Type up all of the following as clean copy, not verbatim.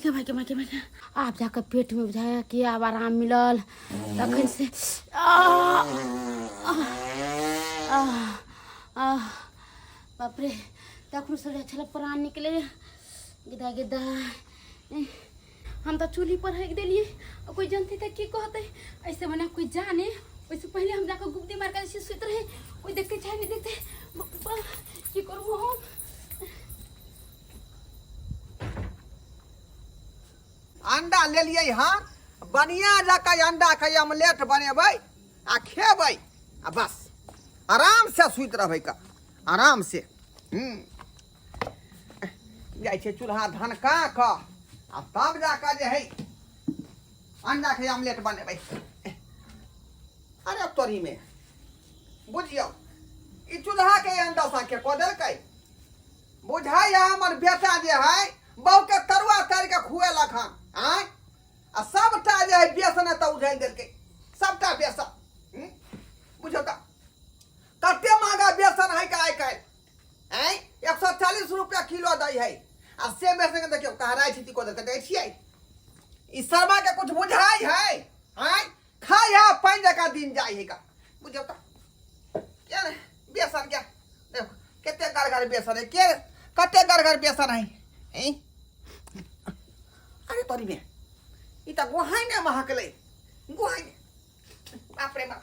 के भाई के भाई के भाई के आब जाकर पेट में बुझाया कि आब आराम मिलल तखन से आह, आह, आह, आह, बाप रे तखन से छल प्राण निकले गिदा गिदा हम तऽ चूल्ही पर हकि देलियै आ कोइ जनतै तऽ की कहतै ऐसे मने कोइ जाने ओहिसँ पहिले हम जाकऽ गुप्ती मारि कऽ ऐसे सुति रहै कोइ देखतै चाहे नहि देखतै की करू हम अंडा लेलियै हन बढ़िआँ जकाँ अंडाके ऑमलेट बनेबै आ खेबै आ बस आरामसँ सुति रहबै कऽ आरामसँ हूँ जाइ छै चूल्हा धनका कऽ आ तब जा कऽ जे है अंडाके ऑमलेट बनेबै अरे तोरीमे बुझियौ ई चूल्हाके अंडा साके कऽ देलकै बुझाइए हमर बेटा जे है बहुके तरुआ तर के खुएलक हन आँय आ सबटा जे है बेसन एतऽ उझालि देलकै सबटा बेसन हूँ? बुझियौ तऽ कते महगा बेसन है आइ काल्हि आँय 140 रुपया किलो दै है आ से बेसन के देखियौ कहराइ छिती कऽ देलकै देखै छियै ई सरबा के कुछ बुझाइ है आँय खाइ है पानि जकाँ दिन जाइ है का बुझियौ तऽ के ने बेसन के देखो कते गड़गड़ बेसन है के कते गड़गड़ बेसन है ऐं? अरे तोरी में ई तऽ गोहाइ ने महकलै गोहाइ ने बाप रे बाप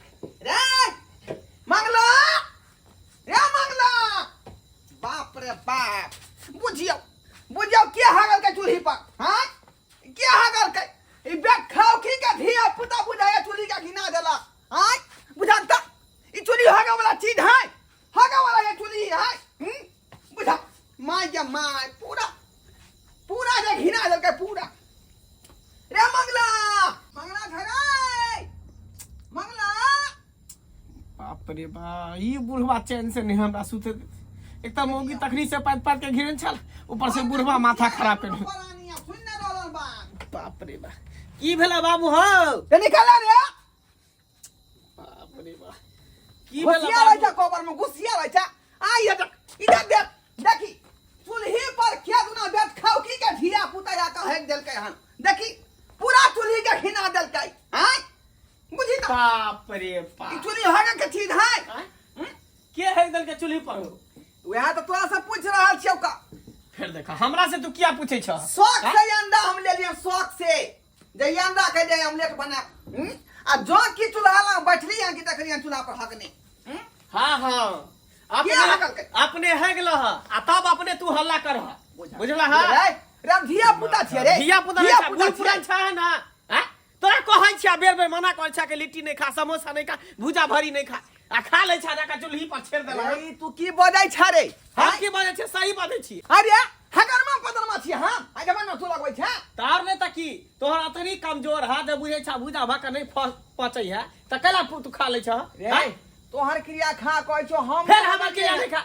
रे मंगला रे मंगला बाप रे बाप बुझियौ बुझियौ के हागल के चूल्ही पर हाँ के हागल के ई बेट खाओ की के धिया पुता बुझाया चूल्ही के घिना देला हाँ बुझा त ई चूल्ही हागे वाला चीज है हागे वाला ये चूल्ही है हम्म बुझा my के my पूरा पूरा जे घिना देलकै पूरा रे मंगला मंगला घरे मंगला बाप रे बा ई बुढ़वा चैन से नहीं हमरा सुते देत। एक तऽ मौगी तखनी से पात पात के घिरन छल ऊपर से बुढ़वा माथा खराब केने परानिया सुन ने रहल बात बाप रे बा की भेला बाबू हौ रे निकाला रे बाप रे बा की भेला घुसिया रहै बाबू छै कोबर में घुसिया रहै छै आ ये देख इधर देख देखी चूल्ही पर के दुना बेट खाओ की के धिया पुता या के हेक देलकै हन देखी पूरा चूल्ही के घिना देलकै हैं बुझी त बाप रे ई बाप चूल्ही हगे के चीज है आँय? के है देलकै चूल्ही पर हो वएह तऽ तोरा से पूछ रहल छियौ का फेर देखा हमरा से तू किया पूछै छह शौक से अंडा हम लेलियै शौक से जे ई अंडा के जे ऑमलेट बना हम्म? आ जो की चूल्हा लग बैठली हन कि देखलियन चूल्हा पर हगने हम्म? हाँ हाँ के अपने हगलकै? अपने है गेल ह आ तब अपने तू हल्ला कर बुझला हा रे रे धिया पुता छियै रे धिया पुता धिया पुता पुता पुरान छियै छै ना हैं? तोरा कहै छियै बेर बेर मना करै छियै कि लिट्टी नहि खा समोसा नहि खा भुजा भरी नहि खा आ खा लै छै जाके चूल्ही पर छेड़ देला रे, ई तू की बजै छ रे हम की बजै छियै सही बजै छियै अरे हगरमा पदरमा छियै हम आइ जमाना तू लगबै छै तार नहि तऽ की तोहर अतनी कमजोर है जे बुझै छ भुजा भऽ कऽ नहि पचै है तऽ कैला तू खा लै छह रे हैं? तोहर क्रिया खा कहै छौ हम फेर हमर क्रिया नहि खा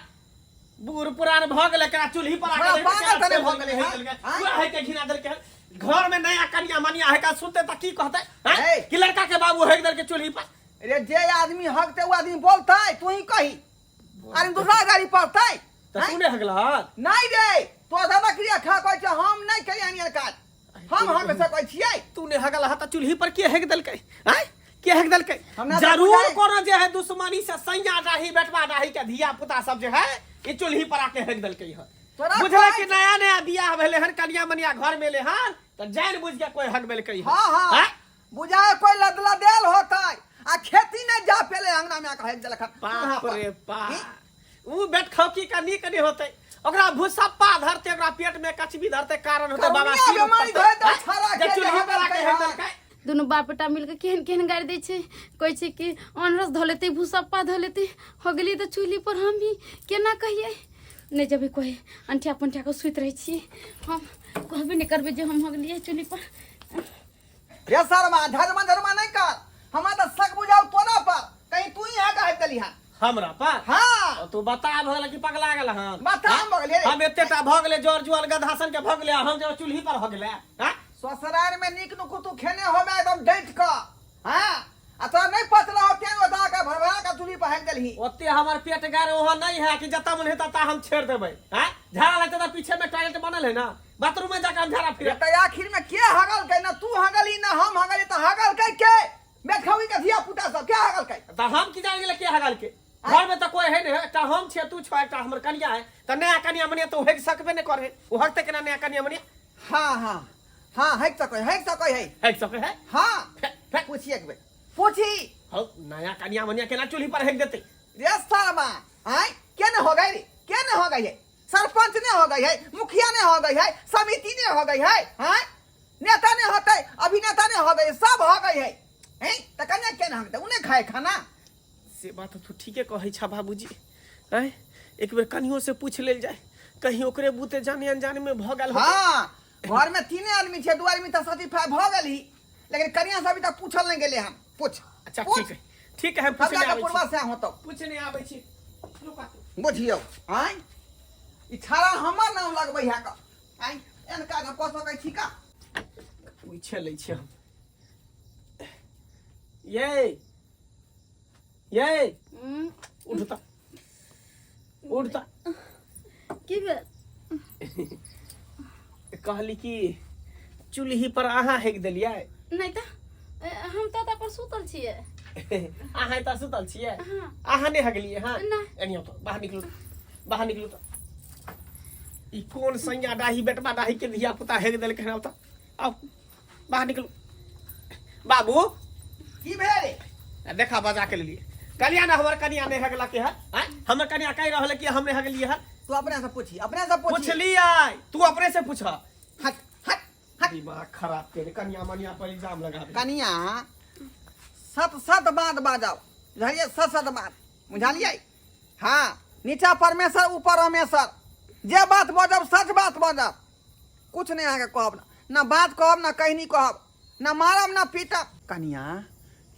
बूढ़ पुरान भऽ गेलै एकरा चूल्ही पर थोड़ा आके पागल तऽ नहि भऽ गेलै, गेलै हँ? पूरा है के घिना देलकै हन। घर में नया कनिया मनिया है का सुनते तऽ की कहते हैं? हे। कि लड़का के बाबू हेक देलकै चूल्ही पर रे जे आदमी हकते ओ आदमी बोलतै तू ही कही आदमी दूसरा गाड़ी पड़तै तऽ तू नहि हगलह नहीं रे तो दादा क्रिया खा कहै छै हम नहीं करियन काज हम हमेशा कहै छियै तू नहि हगलह तऽ चूल्ही पर के हेक देलकै हैं के हेक देलकै हमरा तऽ जरूर बुझाइ- कोनो जे है दुश्मनी से सैया डाही बेटवा डाही के धिया पुता सब जे है ई चूल्ही पर आके हेक देलकै हन तोरा बुझला कहै कि नया नया बियाह भेलै हन कनिया मनिया घर में एलै हन तऽ जानि बुझि के कोई हक देलकै हन हाँ हाँ हैं? बुझाय कोई लदला देल होतै आ खेती नहीं जा पेले अंगना में आके हेक देलक हन। बाप रे बाप ऊ बेट खौकी का नीक नहीं होते ओकरा भूसप्पा धरते ओकरा पेट में कचबी धरते कारण होते बाबा करुणिया सिर बेमारी उपरते। धरे तऽ छाड़ा जे के चूल्ही जे पर आके हगलकै हेक हन। देलकै दुनू बाप बेटा मिलके केहन केहन गारि दै छै कहै छै कि अनरस धऽ लेतै भूसप्पा धऽ लेतै हो गेलियै तऽ चूल्ही पर हम भी केना कहियै नहि जेबै कहै अंठिया पंठिया कऽ सुति रहै छियै हम कहबे नहि करबै जे हम हो गेलियै चूल्ही पर रे शर्मा धर्मा धर्मा नहीं कर हमरा तऽ शक बुझाउ तोरा पर कहीं तू ही यहाँ कहे देली हन हमरा पर हाँ तू बता भऽ गेल कि पगला गेल हन बता भऽ गेलै रे। हम एतेटा भऽ गेलै जर जुआन गधा सन के भऽ गेलै आ हम जे चूल्ही पर भऽ गेलै हैं? ससुराल में नीक नुकु तू खेने होबे एकदम डैट कऽ हाँ आ तोरा नहीं पचला हो तें ओता के भरभरा के चूल्ही पर हेक देलही ओते हमर पेट गार ओहो नहीं है कि जतऽ मन हेतै ततऽ हम छेड़ देबै हैं? झाड़ा लगते तो पीछे में टॉयलेट बनल है ना, बाथरूम में जाकर हम झाड़ा फिर। तऽ आखिर में के हगल के? ना तू हगली ना हम हगली, तऽ हगल के के मेखवी के धिया पुता सब के हगल के? तऽ हम की जान गेले के हगल के? घर में तो कोई है नहीं, एकटा हम छियै, तू छो, एकटा हमर कनिया है। तऽ नया कनिया मनिया तो हेक सकबे नहीं करे, ओ हकते केना नया कनिया मनिया? हाँ हाँ हाँ, हेक सकै, हेक सकै है। हेक सकै है? हाँ। फेक। पूछी एक बेर पूछी। हौ, नया कनिया मनिया केना चूल्ही पर हेक देतै? रे सालमा, आय के ने हो गई रे? के ने हो गई है? सरपंच ने हो गई है, मुखिया ने हो गई है, समिति ने हो गई है, आय नेता ने होते, अभिनेता ने हो गई, सब हो गई है। हैं त कन्या के ने होते उन्हें खाए खाना। से बात तू ठीके कहै छा बाबूजी। आँय, एक बेर कनियो से पूछ लेल जाय, कहीं ओकरे बूते जाने अनजाने में भऽ गेल होतै। हाँ, घर में तीने आदमी छे, दू आदमी तऽ सर्टिफाई भऽ गेल ही, लेकिन कन्या से अभी तक पूछल नहीं गेले हम। पूछ। अच्छा। पूछ। ठीक है, ठीक है, हम पूछने हमरा के आबै पूर्वा छी। से होतो। पूछने आबै छी, रुका तू। बुझियौ, आँय ई छाड़ा हमर नाम लगबै है का? आँय एहन काज हम कऽ सकै छी का? पूछे लै छी हम। ये ये, उठ तऽ, उठ तऽ। की भेल? कहली कि चूल्ही पर अहाँ हेक देलियै? नहि तऽ हम तऽ ओतऽ पर सुतल छियै। अहाँ एतऽ सुतल छियै? हाँ। अहाँ नहि हगलियै? हाँ। नहि। एनी आउ तऽ, बाहर निकलू, बाहर निकलू तऽ। ई कोन सैया डाही बेटबा डाही के धिया पुता हेक देलकै हन? आउ तऽ, आउ, बाहर निकलू बाबू। की भेल रे? आ देखा, बजा के लेलिए कलिया ने। हमर कनिया नहि हगलक है। आँय, हमर कनिया कहि रहल है कि हम नहि हगलियै है। तू अपने से पूछी, अपने से पूछी। पूछलियै, तू अपने से पूछ। हट हट हट। दिमाग खराब केने, कनिया मनिया पर इल्जाम लगा दे। कनिया, सत सत बात बाजब, बुझलियै? सत सत बात, बुझलियै? हाँ, नीचा परमेश्वर ऊपर रमेश्वर। जे बात बजब सच बात बजब। कुछ नहीं अहाँके कहब ना, ना बात कहब, ना कहनी कहब, ना मारब ना पीटब। कनिया,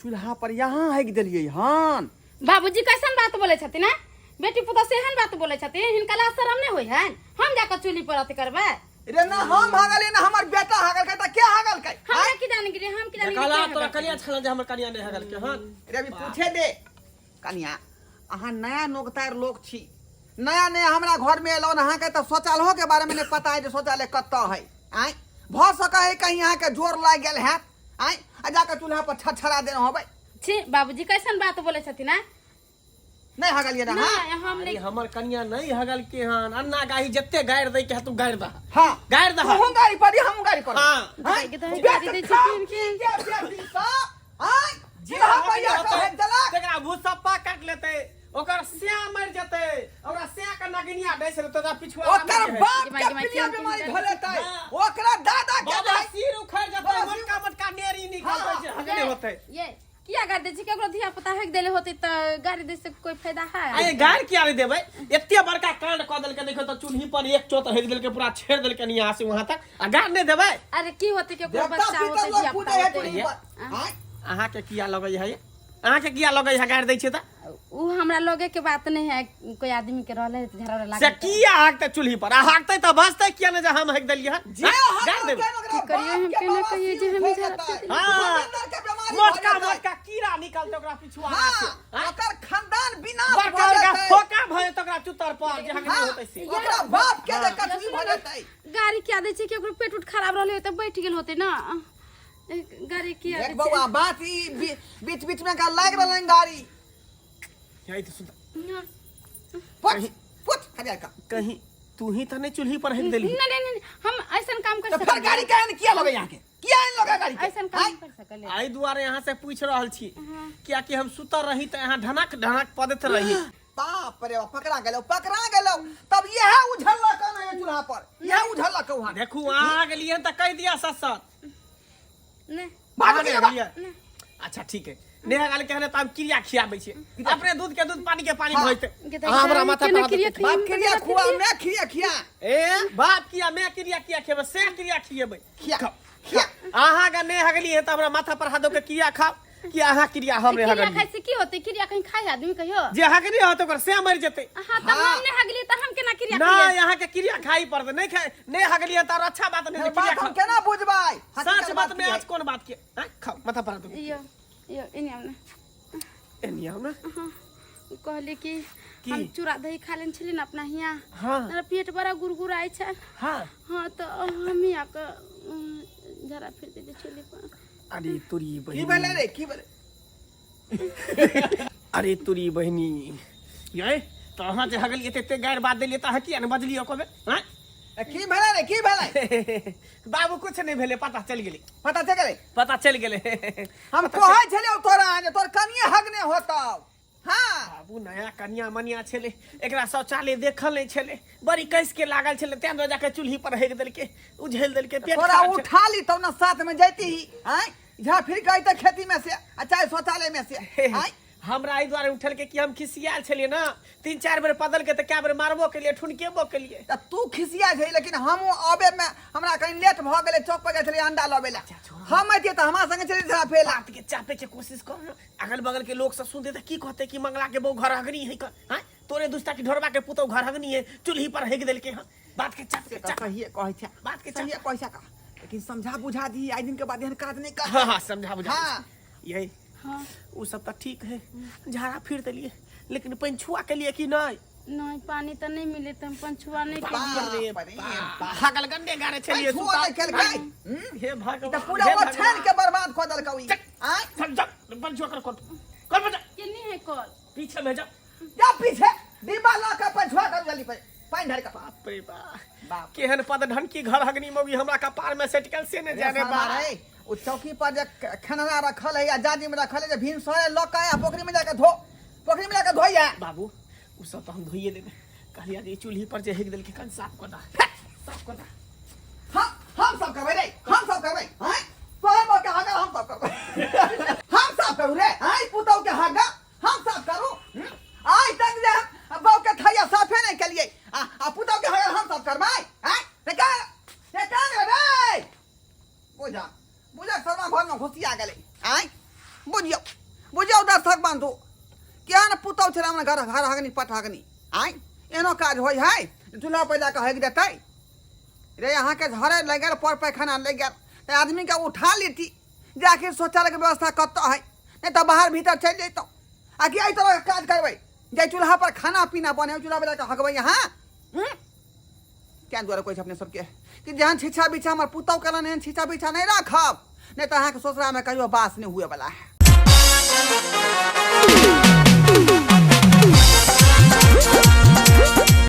चूल्हा पर यहाँ हेक देलियै हन? बाबूजी, कैसन बात बोलै छथिन हैं? बेटी पुतोह से एहन बात बोलै छथिन, हिनका लाज शरम नहि होइ हन? हम जाकऽ चूल्ही पर अथी करबै? रे, ना हम हगलियै ना हमर बेटा हगलकै, तऽ के हगलकै? हमरा की जान गेलियै, हम की जान कहला गेलियै? तोरा कनिया छल जे हमर कनिया नहि हगलकै हन। रे, अभी पूछे दे। कनिया, अहाँ नया नोकतार लोक छी, नया नया हमरा घरमे एलहुँ, अहाँके तऽ शौचालयोके बारेमे नहि पता है जे शौचालय कतऽ है। आँय, भऽ सकै है कहीं अहाँके जोर लागि गेल हैत, आँय, आ जाकऽ चूल्हा पर छछड़ा देने होबै। छी बाबूजी, कैसन बात बोलै छथिन हैं? नहि हगलियै ने अहाँ? नहि, हम अरे नहि। हमर कनिया नहीं हगलकै हन। अन्ना गाही जते गारि दै के है तू गारि दह। हाँ। गारि दह। तूहू गाड़ी पड़ी, हमहूँ गाड़ी पड़ी। हाँ। आँय, गारि दै छथिन कि? बेटी सब, आँय, जे चूल्हा पर हगले जाकऽ होतै, हेक देलक। तकरा भूसप्पा काटि लेतै, ओकर स्या मरि जेतै, ओकरा स्या के नगिनिया डसि लेतै, ओकरा पिछुआ ओकर बाप गिमाइ, के गिमाइ, पीलिया केहन बीमारी केहन धऽ लेतै, हाँ। ओकरा दादा के बाबा रहै। सिर उखड़ि जेतै, बाबा मोटका मोटका नेरी निकलतै जे हगले होतै। ये किया गारि दै छी? केकरो धिया पुता हेक देले होतै तऽ गारि दै से कोई फायदा है? अरे गारि किया नहीं देबै? एते बड़का कांड कऽ देलकै। देखियौ तऽ, चूल्ही पर एक चोत हेक देलकै, पूरा छेड़ देलकै यहाँ से वहां तक, आ गारि नहि देबै? अरे की होतै, केकरो देवता बच्चा पितर होतै, लोग धिया पूजै पुता है होतै। चूल्ही पर। आँय, अहाँके किया लगै है? अहाँके किया लगै है गारि दै छियै तऽ? उ हमरा लगे के बात नहीं है, कोई आदमी के रहले तऽ झगड़ा से लागल। किया हाकतै चूल्ही पर? आ हाकतै तऽ बचतै किया नहि जे हम हेक देलियै हन? जे हाँ, गारि हगलकै देबै। ओकरा की करियै, बाप हम के केना बाबा कहियै जे सिर हम उखड़ि झगड़ा जेतै। कऽ हाँ। भूपेंद्र के बीमारी भऽ मोटका जेतै। मोटका कीड़ा निकलतै ओकरा पिछुआ हाँ, से। हाँ? ओकर खानदान विनाश बड़का भऽ बड़का जेतै। फोका भऽ जेतै ओकरा चुतर पर जे हगने हाँ, होतै से। ओकरा बाप के जे कछुई भऽ जेतै। गाड़ी किया दै छै? केकरो पेट उट खराब रहले तऽ बैठ गेल होतै ना। गाड़ी किया देख दै बौआ, बात ई बीच बीच में का लागि रहलै गाड़ी। यही तऽ सुन। छै? पुछ पुछ हरियर का। कहीं तू ही तऽ नहि चूल्ही पर हेक देली? नहीं नहीं नहीं, हम ऐसन काम कर तऽ फेर सकले। गाड़ी केहन किया लगै यहाँ के? किया एहन लगै गाड़ी के? ऐसन काम कर सकले। एहि दुआरे यहाँ से पूछि रहल छी, कियाकि हम सुतल रही तऽ यहाँ ढनक ढनक पदैत रही। बाप रे बाप, पकड़ा गेलौ, पकड़ा गेलौ। तब यह उझलक ने चूल्हा पर, यह उझलक वहाँ। देखू, अहाँ गेलियै तऽ कहि दिअ सच सच। नहीं। भागो अहाँ नहि के गेलियै? अच्छा ठीक है, नेहा गाल कहने तऽ हम क्रिया खियाबै छी, अपने दूध के दूध पानी के पानी हाँ। भऽ जेतै। अहाँ हमरा माथा केना पर क्रिया बाप क्रिया खुआ, मैं खिया खिया। ए बाप किया, मैं क्रिया किया खेबै से क्रिया खिएबै। खिया खिया। अहाँ के नहि हगलियै तऽ हमरा माथा पर हाथ दऽ के क्रिया खाउ कि अहाँ क्रिया हम नहि क्रिया हगलियै? खाइ से की होतै? क्रिया कहीं खाइ आदमी कहियो? जे हगनी होत ओकर से मरि जेतै। हाँ, तब हाँ। हम नहीं हगली तऽ हम केना क्रिया नहि, खाइए? अहाँके क्रिया खाइ पड़तै। नहि खाइ, नहि हगलियै तऽ आओर अच्छा बात नहि जे क्रिया बात हम खाउ। केना बुझबै? सच बात में आज कोन बात के? हाँ, खाओ, माथा पर हाथ दो। यो यो, एने आउ ने। एनी आओ ना। हाँ। कहली कि की? हम चूड़ा दही खा लेने छली ने अपना हियाँ। हाँ। हमरा पेट बड़ा गुड़गुड़ाइ छै। हाँ। हाँ, तऽ हम आके झाड़ा फिर देली चूल्ही पर। अरे तोरी की बहिनी। भेलै रे, की भेलै? अरे तोरी बहिनी, ये तऽ अहाँ जे हगलियै तऽ एते गारि बात देलियै, तऽ अहाँ किया ने बजलियै एको बेर, आँय? ए, की भेलै रे, की भेलै? बाबू, कुछ नहि भेलै, पता चलि गेलै। पता चलि गेलै? पता चलि गेलै। हम कहै छलियौ तोरा जे तोर कनिये हगने होतौ। हाँ। बाबू, नया कनिया मनिया छलै, एकरा शौचालय देखल नहि छलै, बड़ी कसि के लागल छलै, तें दुआरे जाके चूल्ही पर हेक देलकै, उझेल देलकै, पेट तोरा खराब छलै। उठा ली तब ने साथ में जैती ही, आँय? झा फिर के अइतै खेती में से आ चाहे शौचालय में से, आँय? हमरा एहि दुआरे उठलकै कि हम खिसियाल छलियै ने, 3-4 बेर पदल के तऽ कए बेर मारबो केलियै, ठुनकेबो केलियै। तऽ तू खिसिया छै, लेकिन हमहूँ अबे में हमरा कनि लेट भऽ गेलै, चौक पर जाइ छलियै अंडा लबै लए। हम अइतियै तऽ हमरा संगे चलि झा फेला। बात के चापे के कोशिश कर ने, अगल बगल के लोग सब सुनते तऽ की कहते कि मंगला के बहू घर हगनी है, हाँ, तोरे दुष्टा की ढोरबा के पुतोह घर हगनी है, चूल्ही पर हेक देलके। हँ, बात के चाप के तऽ चाप। सहिए कहै छै। बात के चाप। सहिए कहै छै का, लेकिन समझा बुझा दी, आइ दिन के बाद एहन काज नहि कर। हाँ, समझा बुझा। हाँ। यही। हाँ। ओ सब तऽ ठीक है, झाड़ा फिर देलिए, लेकिन पंछुआ के लिए कि नहीं? नहीं, पानी तऽ नहि मिले तऽ हम पंछुआ नहि केलियै। बाप रे बाप रे बाप। हगल गंडे गारे चलिए। पंछुआ नहि केलकै? हम्म? हे भगवान। ई तऽ पूरा हे ओछानि भगवान। के बर्बाद कऽ देलकौ ई। आँय? चल, चल, पंछुआ कर, कर कर बजा। केनी है कल? पीछे में जा। जा पीछे, डिब्बा लऽ कऽ पंछुआ कर जल्दी, पर पानि ढारि कऽ। बाप रे बाप। बाप। केहन पद ढनकी घर हगनी मौगी हमरा कपार में सेटकल से ने रे जाने। साला बा। रे, ओ चौकी पर जे खेनरा रखल है या जाजिम रखल है, जे भीन सरे लऽ कऽ आ पोखरि में जाके धो, पोखरि में जाके धोइया। बाबू, उ सब तऽ हम धोइए देबै, कहलियै जे ई चूल्ही पर जे हेक देलकै, कन साफ कऽ दा, साफ कऽ दा। हम सब करबै रे, हम सब करबै। आँय, तोहर बहू के हगल हम सब करबै, हम सब करू रे? आँय, पुतहु के हगल हम सब करू? हम्म? आइ तक जे हम बहू के थैया साफे नहि केलियै आ पुतहु के हगल हम सब करबै? आँय, रे का रे, का रे? बुझा बुझा, शर्मा घरमे घुसिया गेलै। आँय, बुझियौ बुझियौ दर्शक बन्धु, केहन पुतहु छलै हमरा घर, घर हगनी पट हगनी। आँय, एहनो काज होइ है, चूल्हा पर जाकऽ हगि देतै रे? अहाँके झरे लागि गेल, पर पैखाना लागि गेल तऽ आदमीके उठा लेती जे आखिर शौचालयके व्यवस्था कतऽ है, नहि तऽ बाहर भीतर चलि जैतहुँ। आ कि एहि तरहके काज करबै, जाहि चूल्हा पर खाना पीना बने ओहि चूल्हा पर जाकऽ हगबै अहाँ? हूँ? तेँ दुआरे कहै छै अपने सबके कि जेहन छिछा बिछा हमर पुतहु केलनि, एहन छिछा बिछा नहि राखब, नहि तऽ अहाँके ससुरामे कहियो बास नहि हुएवला है।